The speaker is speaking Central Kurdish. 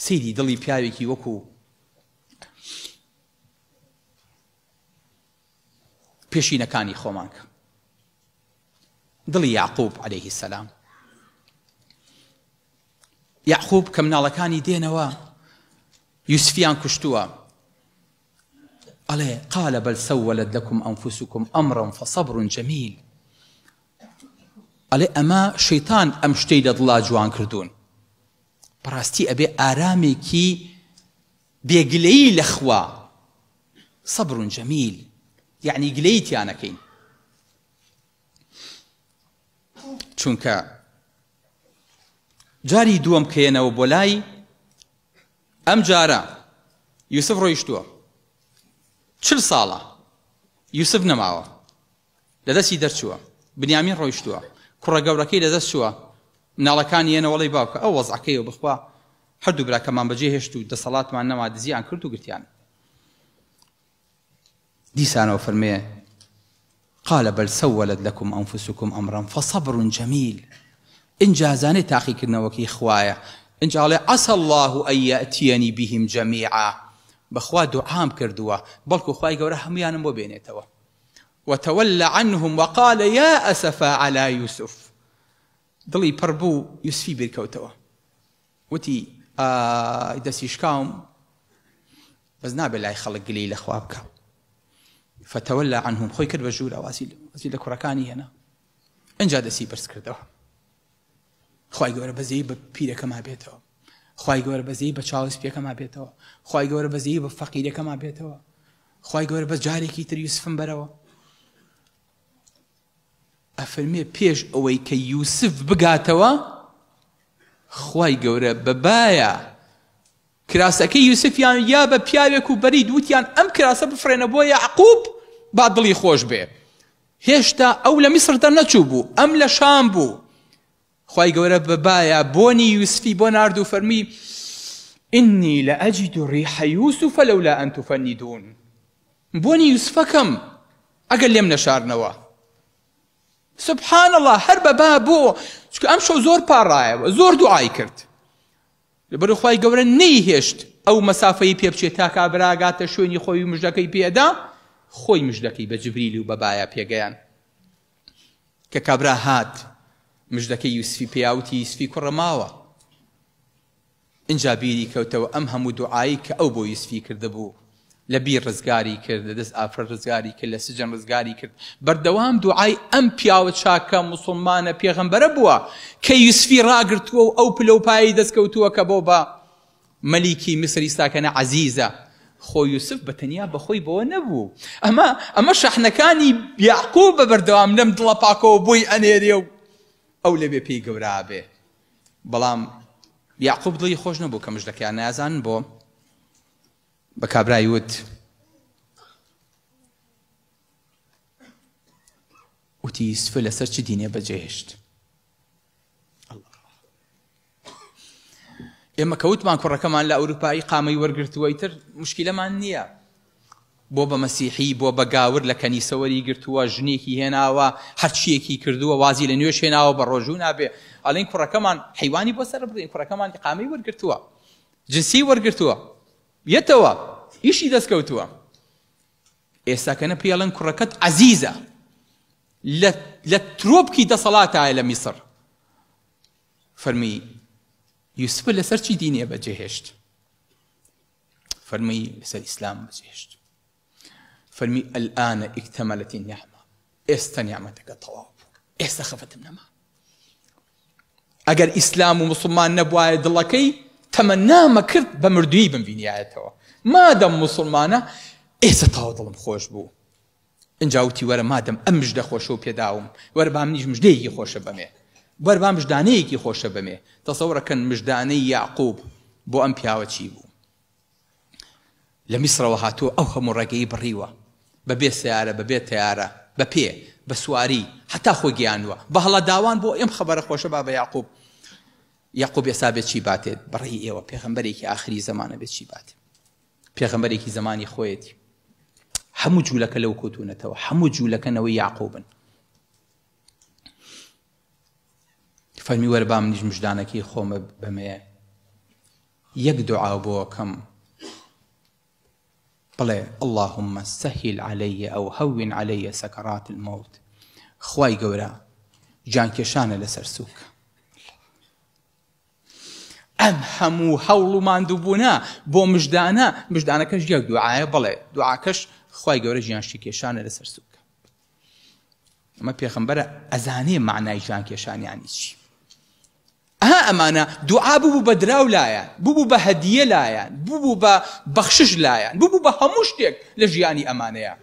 سەیری دڵی پیاوێکی وەکو پێشینەکانی خۆمان کە دڵی یعقوب عەلەیه السلام یعقوب کە مناڵەکانی دێنەوە یوسفیان کوشتووە ئەڵێ قال بل سولت لكم أنفسكم أمرا فصبر جميل ئەڵێ ئەمە شەیتان ئەم شتەی لە دڵا جوان کردوون بەڕاستی ئەبێ ئارامێکی بێگلەیی لە خوا صبر جمیل یعنی گلەیی تیا نەکەین چونکە جاری دووەم کەیەنەوە بۆ لای ئەم جارە یوسف ڕۆیشتووە چل ساڵە یوسف نەماوە لە دەستی دەرچووە بنیامین ڕۆیشتووە کوڕە گەورەکەی لە دەست چووە مناڵەکانی یەنەوە ڵی باوکە ئەو وەزعەکەیەوە بخوا هەردوو براکەمان بەجێ هێشت و دەسەڵاتمان نەما دزیان کرد و گرتیان دیسانەوە فەرمێ قال بل سولت لكم أنفسكم أمرا فصبر جميل ئینجا زانێ تاقیکردنەوەکەی خوایە ئینجا ئەڵێ عسى الله أن يأتيني بهم جميعا بەخوا دوعام کردووە بەڵکو خوای گەورە هەمویانم بۆ بێنێتەوە وتولى عنهم وقال يا أسفا على يوسف دڵی پڕ بوو یوسفی بیرکەوتەوە وتی ئای دەستی شکاوم بەس نابێ لای خەڵک گلەی لە خوا بکە فتولى عنهم خۆی کرد بە ژوورە وازی لە کوڕەکانی هێنا ئینجا دەستی بەرز کردەوە خوای گەورە بەزەیی بە پیرەکەما بێتەوە خوای گەورە بەزەیی بە چاوە سپیەکەما بێتەوە خوای گەورە بەزەیی بە فەقیرەکەما بێتەوە خوای گەورە بەس جارێکی تر یوسفم بەرەوە ئەفەرمێ پێش ئەوەی کە یوسف بگاتەوە خوای گەورە بەبایە کراسەکەی یوسفیان یا بە پیاوێک و بەرید وتیان ئەم کراسە بفرێنە بۆ یعقوب با دڵی خۆش بێ هێشتا ئەو لە میسر دەرنەچوو بوو ئەم لە شام بوو خوای گەورە بە بایا بۆنی یوسفی بۆ نارد و فەرمی إني لأجد ريح يوسف لولا أن تفندون بۆنی یوسفەکەم ئەگەر لێم نەشارنەوە سبحان الله هەر بەبا بۆ چونکە ئەم شەو زۆر پاڕایەوە زۆر دوعای کرد لەبەر خوای گەورە نەیهێشت ئەو مەسافەی پێ بچێت تا کابرا گاتە شوێنی خۆی و مژدەکەی پێدا خۆی مژدەکەی بە جبریل و بەبایە پێگەیان کە کابرا هات مژدەکەی یوسفی پێیاوتی یوسفی کوڕە ماوە ئینجا بیری کەوتەوە ئەم هەموو دوعایی کە ئەو بۆ یوسفی کردبوو لە بیر ڕزگاری کرد لە دەست ئافرەت ڕزگاری کرد لە سجن ڕزگاری کرد بەردەوام دوعای ئەم پیاوە چاکە موسڵمانە پێغەمبەرە بووە کە یوسفی ڕاگرتووە و ئەو پلە و پایەی دەستکەوتووە کە بۆ بە مەلیکی میسر ئیستاکەنە عەزیزە خۆ یوسف بە تەنیا بەخۆی بەوە نەبوو ئەمە ئەمە شەحنەکانی یعقوب بە بەردەوام لەم دڵە پاکەوە بۆی ئەنێرێ و ئەو لەوێ پێی گەورە بێ بەڵام یعقوب دڵی خۆش نەبوو کە مژدەکەیان نازانن بۆ بە کابرای وت وتی یوسف لەسەر چ دینێ بەجێهێشت ئێمە کەوتمان کوڕەکەمان لە ئەوروپایی قامەی وەرگرتووە ئیتر مشکلەمان نییە بۆ بە مەسیحی بۆ بە گاور لە کەنیسە وەری گرتووە ژنێکی هێناوە هەرچیەکی کردووە وازی لە نوێژ هێناوە بە ڕۆژوو نابێ ئەڵێن کوڕەکەمان حیوانی بۆ سەر بڕین کوڕەکەمان قامەی وەرگرتووە جنسی وەرگرتووە یەتەوە ئیشی دەستکەوتووە ئێستا کە نە پێڵن کوڕەکەت عەزیزە لە ترۆپکی دەسەڵاتایە لە میسر فەرمی یوسف لەسەر چی دینێ بەجێهێشت فەرمی لەسەر ئیسلام بەجێهێشت فەرمی الآن اکتملت النعمە ئێستا نیعمەتەکە تەواو بوو ئێستا خەفەتم نەما ئەگەر ئیسلام و مسلمان نەبوایە دڵەکەی تەمەنامە کرد بە مردووی بمبینیایەتەوە مادەم مسلمانە ئێستا تەواو دڵم خۆش بوو ئینجا وتی وەرە مادەم ئەم مژدە خۆشە و پێداوم وەرە با منیش مژدەیەکی خۆشە بەمێ وەرە با مژدانەیەکی خۆشە بەمێ تەسەورەکەن مژدانەی یعقوب بۆ ئەم پیاوە چی بوو لە میسرەوە هاتووە ئەو هەموو ڕێگەی بڕیوە بەبێ سیارە بەبێ تەیارە بە پێ بە سواری هەتا خۆی گەیاندووە بە هەڵەداوان بۆ ئەم خەبەرە خۆشە با بە یعقوب یعقوب ئێستا بێ چی باتێت بەڕێی ئێوە پێغەمبەرێکی ئاخری زەمانە بێ چی باتێت پێغەمبەرێکی زەمانی خۆیەتی هەموو جوولەکە لەو کەوتونەتەوە هەموو جوولەکە نەوەی یعقوبن فەرمی وەرە با منیش مژدانەکەی خۆمە بەمەیە. یەک دوعا بۆ ئەکەم بڵێ اللهم سهل علی او هون علی سکرات الموت خوای گەورە گیانکێشانە لەسەر سووک. ئەم هەموو هەوڵ و ماندووبوونە بۆ مژدانە، مژدانەکەش یەک دوعایە، بەڵێ دوعاکەش خوای گەورە گیانشی کێشانە لەسەر سووکە. ئەمە پێخەمبەرە ئەزانێ معنای گیان کێشان یانی چی. ئەها ئەمانە دوعا ببوو بە دراو لایان، ببوو بە هەدیە لایان، ببوو بە بەخشش لایان، ببوو بە هەموو شتێک لە ژیانی ئەمانەیە.